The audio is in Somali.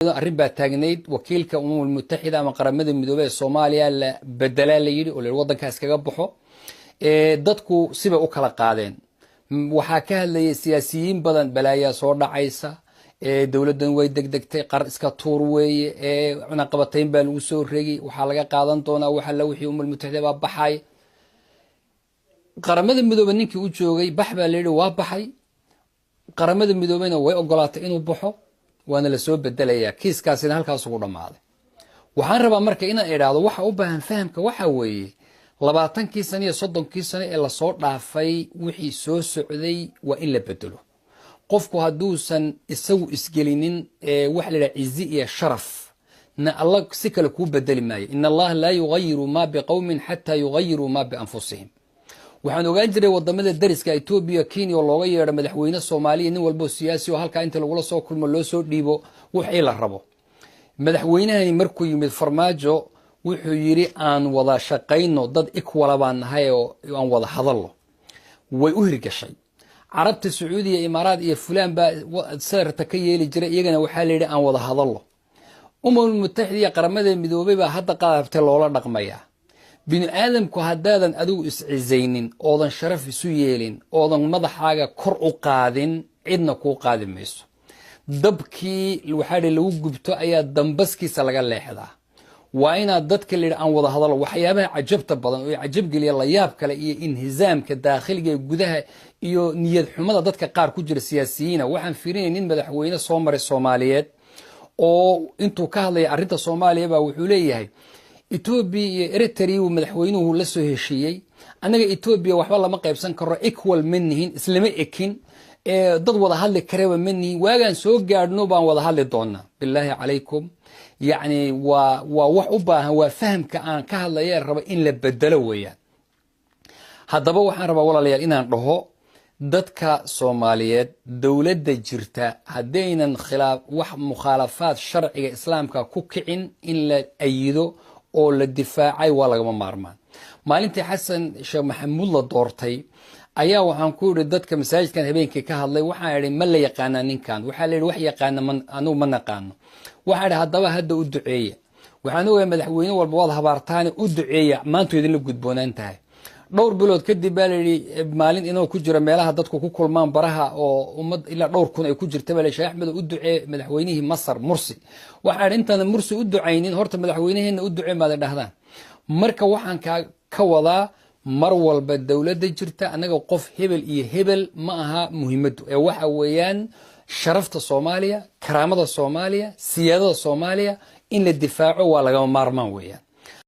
Arrin baa taagnayd. Wakiilka Umamul Mutaxida ama Qaramada Midoobey ee Soomaaliya la bedelaa la yidhi oo la yidhi waddankaas kaga baxo. Dadku sibay u kala qaadeen. Waxaa ka hadlayay siyaasiyiin badan: balaayaa soo dhacaysa, dowladdan way degdegtay, qar iska tuur weeye, cunaqabatayn baa lagu soo regay, waxaa laga qaadan doonaa waxa la wixii Umamul Mutaxida baa baxay. Qaramada Midoobey ninkii u joogay bax baa la yidhi, waa baxay. Qaramada Midoobeyna way ogolaatay inuu baxo, waana lasoo bedelayaa. Kiiskaasina halkaas ugu dhammaaday. Waxaan rabaa marka inaan idhaahdo, waxa u baahan fahamka waxa weeye, 20kii sano iyo 30kii sano ee lasoo dhaafay wixii soo socday waa in la bedelo. Qofku hadduusan isagu isgelinin waxa la yidhaha cizi iyo sharaf, na Alla si kale kuu bedeli maayo. In Allaha laa yugayiru ma biqowmin xataa yugayiruu ma bianfusihim. Waxaan ogaan jiray wadamada dariska, Etoobiya, Kenya, oo looga yeedho madaxweyne Soomaaliya, nin walbo siyaasi oo halkaa inta lagula soo kulmo loo soo dhiibo wixii la rabo. Madaxweynahani markuu yimid, Farmaajo, wuxuu yidhi aan wada shaqayno, dad equal baan nahay oo aan wada hadallo. Way u hirgashay. Carabta, Sacuudiya, Imaaraad iyo fulaan baa sadarta ka yeeli jiray, iyagana waxaa la yidhi aan wada hadallo. Umamul Mutaxida iyo Qaramada Midoobey baa hadda qaabtay loola dhaqmayaa. Bini aadamku haddaadan adigu iscizaynin, oodan sharaf isu yeelin, oodan madaxaaga kor u qaadin, cidna kuu qaadi mayso. Dabkii waxaa dhi lagu gubto ayaa dambaskiisa laga leexdaa. Waa inaad dadka la yidhi aan wada hadallo. Waxyaabaha cajabta badan oo cajabgeliya, layaab kale iyo inhizaamka daakhiliga ee gudaha iyo niyad xumada dadka qaar ku jira siyaasiyiina, waxaan fiirinaya nin madaxweyne soo maray Soomaaliyeed oo intuu ka hadlaya arrinta Soomaaliya baa wuxuu leeyahay Etoobiya iyo Eritrea uu madaxweynuhu la soo heshiiyey, annaga Etoobiya waxba lama qaybsan karo, equal ma nihin, islama ekin, dad wada hadli karaba ma nihin, waagaan soo gaadhno baan wada hadli doonaa. Bilaahi calaykum, yacni waa wax u baahan, waa fahamka aan ka hadlaya raba in la bedelo weeyaan. Haddaba waxaan rabaa, walaalayaal, inaan dhaho dadka Soomaaliyeed, dowladda jirta haddaynan khilaaf wax mukhaalafaad sharciga Islaamka ku kicin, in la ayido oo la difaacay waa lagama maarmaan. Maalintii Xasan Sheekh Maxamuud la doortay ayaa waxaan ku idhi dadka masaajidkan habeenkii ka hadlay, waxaan idhi ma la yaqaanaa ninkan? Waxaa la yidhi wax yaqaana anugu ma naqaano. Waxaan idhi haddaba hadda u duceeya. Waxaan ogahay madaxweyne walba waad habaartaane, u duceeya, maantu idinla gudboonaan tahay. Dhowr bilood kadib baa layidhi, maalin inoo ku jiro meelaha dadku ku kulmaan baraha oo ummad ilaa dhowr kun ay ku jirta baa la Sheekh Axmed u ducee madaxweynihii Masar Mursi. Waxaan intaan Mursi u ducaynin, horta madaxweynaheena u ducee maada dhahdaan. Marka waxaan ka wadaa, mar walba dowladda jirta, annaga qof hebel iyo hebel ma aha muhiimaddu, ee waxa weeyaan sharafta Soomaaliya, karaamada Soomaaliya, siyaadada Soomaaliya in la difaaco waa lagama maarmaan weeyaan.